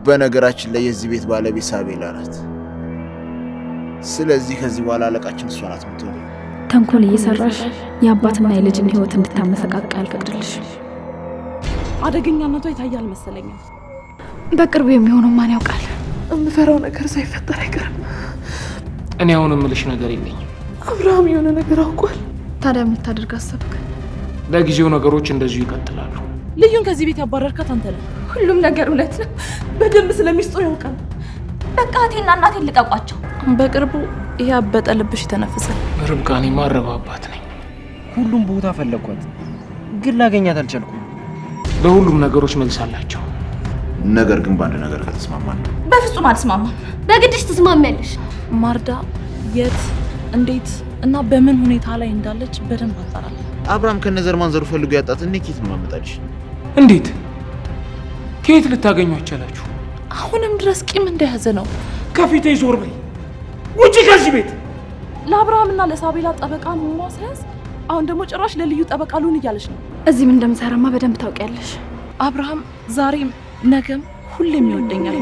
በነገራችን ላይ የዚህ ቤት ባለቤት ሳቤላ ናት። ስለዚህ ከዚህ በኋላ አለቃችን እሷ ናት የምትሆነው። ተንኮል እየሰራሽ የአባትና የልጅን ህይወት እንድታመሰቃቅይ አልፈቅድልሽም። አደገኛነቷ ይታያል አልመሰለኝም። በቅርቡ የሚሆነው ማን ያውቃል? የምፈራው ነገር ሳይፈጠር አይቀርም። እኔ አሁን የምልሽ ነገር የለኝም። አብርሃም የሆነ ነገር አውቋል። ታዲያ ምን ልታደርግ አሰብክ? ለጊዜው ነገሮች እንደዚሁ ይቀጥላሉ። ልዩን ከዚህ ቤት ያባረርካት አንተ ነህ። ሁሉም ነገር እውነት ነው። በደንብ ስለሚስጥሩ ያውቃል። በቃ እህቴና እናቴን ልቀቋቸው። በቅርቡ ይሄ አበጠ ልብሽ ይተነፍሳል። ርብቃ፣ እኔ ማረባ አባት ነኝ። ሁሉም ቦታ ፈለግኳት፣ ግን ላገኛት አልቻልኩም። ለሁሉም ነገሮች መልስ አላቸው። ነገር ግን በአንድ ነገር ከተስማማን ነው። በፍጹም አልስማማም። በግድሽ ትስማሚያለሽ። ማርዳ የት፣ እንዴት እና በምን ሁኔታ ላይ እንዳለች በደንብ አጣራለሁ። አብርሃም ከነዘር ማንዘሩ ፈልጎ ያጣት እኔ ኬት ነው ማመጣልሽ? እንዴት ከየት ልታገኙ አልቻላችሁ? አሁንም ድረስ ቂም እንደያዘ ነው። ከፊቴ ዞር በይ! ውጪ ከዚህ ቤት! ለአብርሃምና ለሳቤላ ጠበቃ መሆኗ ሳያንስ አሁን ደግሞ ጭራሽ ለልዩ ጠበቃ ልሁን እያለች ነው። እዚህ ምን እንደምሰራማ በደንብ ታውቂያለሽ። አብርሃም ዛሬም ነገም ሁሌም ይወደኛል።